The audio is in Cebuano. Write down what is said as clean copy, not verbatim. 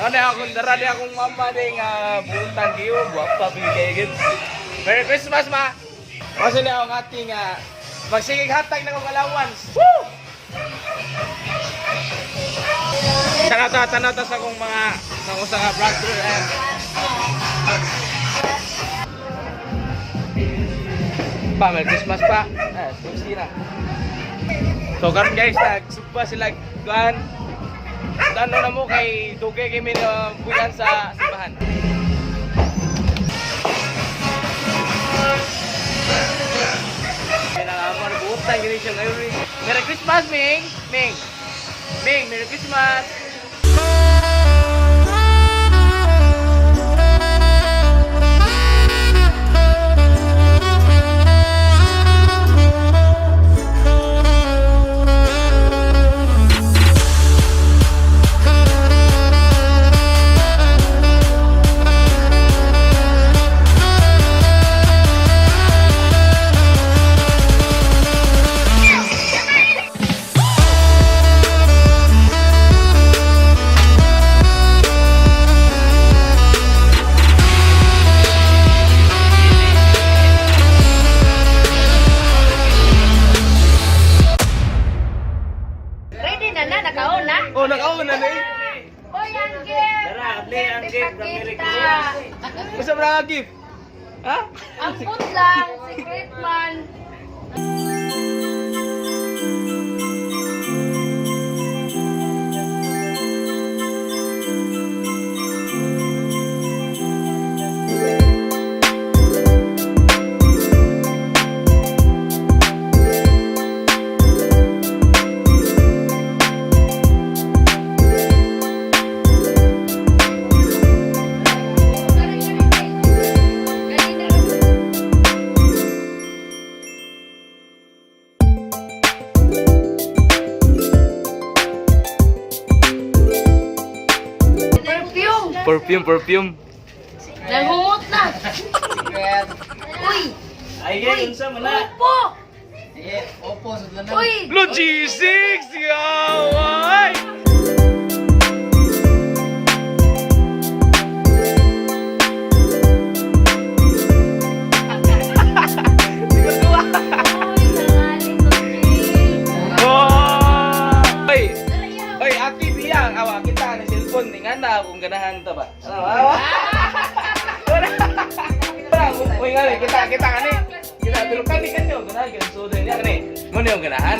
Ano akong dara ni akong mama ni nga buntag iyo, gwapa pigi kay gid. Merry Christmas, ma. Masa na ang ating magsigig hatag na kong allowance. Woo! Tanaw ta, tanaw ta sa akong mga sa akong sa brother and pa, Merry Christmas pa. Eh, susi na. So karon guys, nagsugba sila kuan. Ano na mo kay dugay kay mi na buyan sa simbahan. Pinangamar butan gini siya ngayon. Merry Christmas, Ming! Ming! Ming, Merry Christmas! Ready na na, nakaon na. Oh, nakauna na eh. Hoy, ang gift! Tara, abli ang gift from Merry Ipakita. Basta ba ang gift? Ha? Ang put lang, secret man. Perfume! Perfume, perfume. Nanghumot na! Uy! Ay, Uy! unsa man na? Opo! Opo, sa tanan. Uy! Lo G6! Yaway! Uy, nangali ko, Jay. Oh! Oy! Oy, ati biya, awa kita ni cellphone ni ngana kung ganahan ta ba. Ano, awa? Wala. Wala, uy nga kita kita kani. Kita pero kani kanyo ganahan kan so din kani. Mo ni yung ganahan.